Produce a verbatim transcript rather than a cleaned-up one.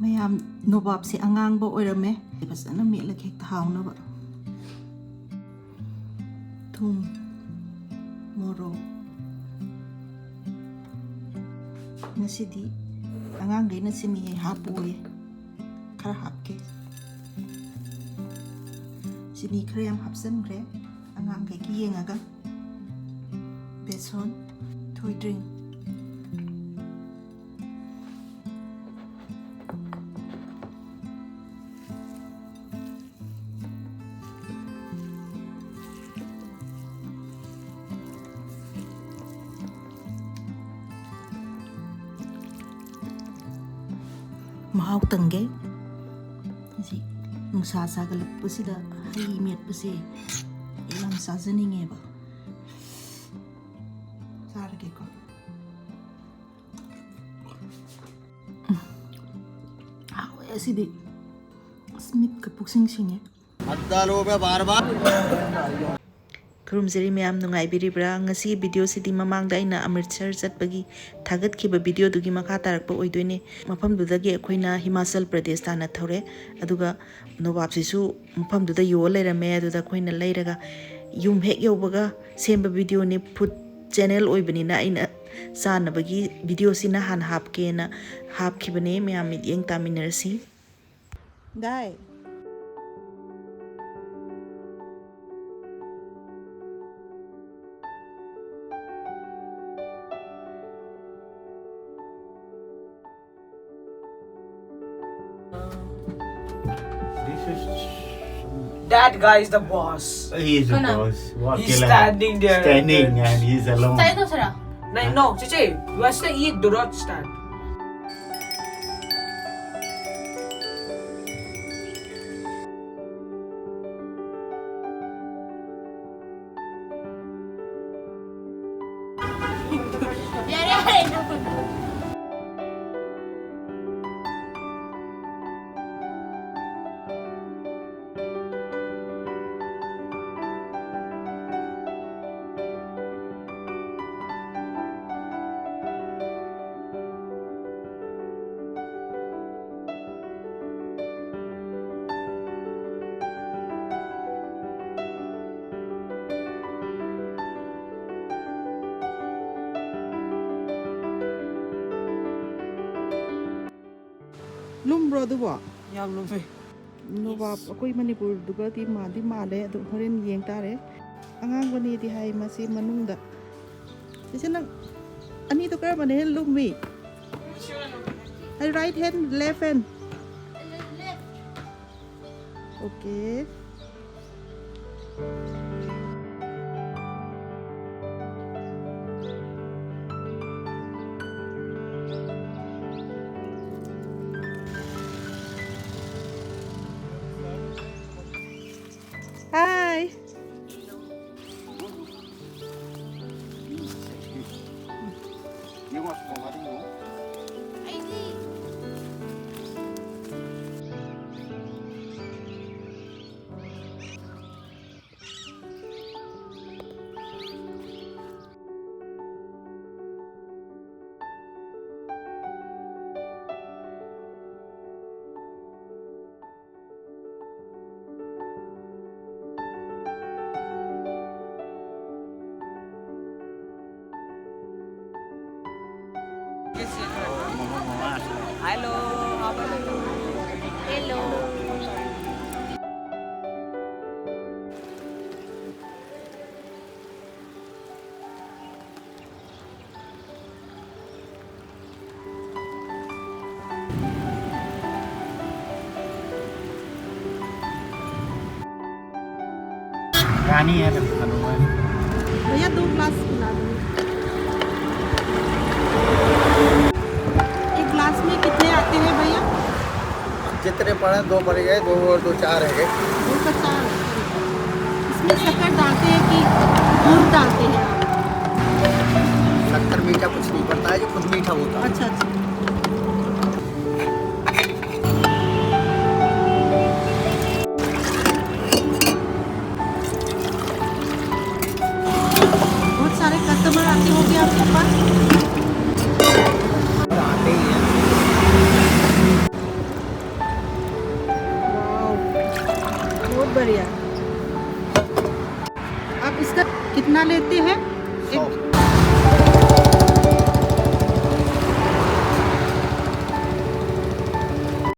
ꯃꯌꯥꯝ, ꯅꯣꯕꯥꯞꯁꯦ ꯑꯉꯥꯡꯕ ꯑꯣꯏꯔꯝꯃꯦ꯫ ꯐꯖꯅ ꯃꯦꯠꯂꯒ ꯍꯦꯛꯇ ꯍꯥꯎꯅꯕ꯫ ꯊꯨꯝ, ꯃꯣꯔꯣꯛ꯫ ꯉꯁꯤꯗꯤ ꯑꯉꯥꯡꯈꯩꯅ ꯆꯤꯅꯤ ꯍꯥꯞꯄꯣꯌꯦ꯫ ꯈꯔ ꯍꯥꯞꯀꯦ꯫ ꯆꯤꯅꯤ ꯈꯔ ꯌꯥꯝ ꯍꯥꯞꯆꯤꯟꯈ꯭ꯔꯦ, ꯑꯉꯥꯡꯈꯩꯒꯤ ꯌꯦꯡꯉꯒ꯫ ꯕꯦꯁꯣꯟ, ꯊꯣꯏꯗ꯭ꯔꯤꯡ꯫ ꯃꯍꯥꯎ ꯇꯪꯒꯦ꯫ ꯍꯧꯖꯤꯛ ꯅꯨꯡꯁꯥ ꯁꯥꯒꯠꯂꯛꯄꯁꯤꯗ ꯍꯩ ꯃꯦꯠꯄꯁꯦ ꯑꯩ ꯌꯥꯝ ꯆꯥꯖꯅꯤꯡꯉꯦꯕ꯫ ꯆꯥꯔꯒꯦꯀꯣ꯫ ꯎꯝ꯫ ꯍꯥꯎꯋꯦ ꯑꯁꯤꯗꯤ꯫ ꯑꯁ, ꯃꯤꯠꯀ ꯄꯨꯛꯁꯤꯡ ꯁꯤꯡꯉꯦ꯫ ꯈꯨꯔꯨꯝꯖꯔꯤ ꯃꯌꯥꯝ, ꯅꯨꯡꯉꯥꯏꯕꯤꯔꯤꯕ꯭ꯔꯥ? ꯉꯁꯤ ꯚꯤꯗꯤꯑꯣꯁꯤꯗꯤ ꯃꯃꯥꯡꯗ ꯑꯩꯅ ꯑꯃ꯭ꯔꯤꯠꯁꯔ ꯆꯠꯄꯒꯤ ꯊꯥꯒꯠꯈꯤꯕ ꯚꯤꯗꯤꯑꯣꯗꯨꯒꯤ ꯃꯈꯥ ꯇꯥꯔꯛꯄ ꯑꯣꯏꯗꯣꯏꯅꯦ꯫ ꯃꯐꯝꯗꯨꯗꯒꯤ ꯑꯩꯈꯣꯏꯅ ꯍꯤꯃꯥꯆꯜ ꯄ꯭ꯔꯗꯦꯁ ꯇꯥꯟꯅ ꯊꯧꯔꯦ, ꯑꯗꯨꯒ ꯅꯣꯕꯥꯞꯁꯤꯁꯨ ꯃꯐꯝꯗꯨꯗ ꯌꯣꯜ ꯂꯩꯔꯝꯃꯦ꯫ ꯑꯗꯨꯗ ꯑꯩꯈꯣꯏꯅ ꯂꯩꯔꯒ ꯌꯨꯝ ꯍꯦꯛ ꯌꯧꯕꯒ ꯁꯦꯝꯕ ꯚꯤꯗꯤꯑꯣꯅꯤ꯫ ꯐꯨꯗ ꯆꯦꯅꯦꯜ ꯑꯣꯏꯕꯅꯤꯅ ꯑꯩꯅ ꯆꯥꯅꯕꯒꯤ ꯚꯤꯗꯤꯑꯣꯁꯤꯅ ꯍꯥꯟꯅ ꯍꯥꯞꯀꯦꯅ ꯍꯥꯞꯈꯤꯕꯅꯦ꯫ ꯃꯌꯥꯝ ꯃꯤꯠꯌꯦꯡ ꯇꯥꯃꯤꯟꯅꯔꯁꯤ꯫ ꯗꯥꯏ꯫ This is That guy is the boss. He is the Kana? Boss. He's standing there. Standing and he's alone. Stay to sara. No, no, Chichi, you are stay eat, do not stand. ꯂꯨꯝꯕ꯭ꯔꯣ ꯑꯗꯨꯕꯣ? ꯌꯥꯝ ꯂꯨꯝꯃꯦ꯫ ꯅꯣꯕꯥꯞ ꯑꯩꯈꯣꯏ ꯃꯅꯤꯄꯨꯔꯗꯨꯒꯗꯤ ꯃꯥꯟꯗꯤ ꯃꯥꯜꯂꯦ, ꯑꯗꯨ ꯍꯣꯔꯦꯟ ꯌꯦꯡ ꯇꯥꯔꯦ꯫ ꯑꯉꯥꯡꯕꯅꯦꯗꯤ ꯍꯥꯏ ꯃꯁꯤ ꯃꯅꯨꯡꯗ꯫ ꯆꯦꯆꯦ, ꯅꯪ ꯑꯅꯤꯗꯣ ꯀꯔꯝꯕꯅ ꯍꯦꯟꯅ ꯂꯨꯝꯃꯤ? Right hand, left hand? Okay. Hi. Hello, how are you? Hello. रानी है, बिल्कुल हलवा है। भैया, दो ग्लास पिला दो। एक ग्लास में कितने आते हैं भैया? जितने पड़े, दो पड़ गए, दो और दो, चार है। दो का चार। इसमें शक्कर डालते हैं कि गुड़ डालते हैं आप? शक्कर मीठा कुछ नहीं पड़ता है, जो खुद मीठा होता है। अच्छा, अच्छा। बहुत सारे कस्टमर आते होंगे आपके पास? आते ही हैं। वाओ, बहुत बढ़िया। आप इसका कितना लेते हैं? एक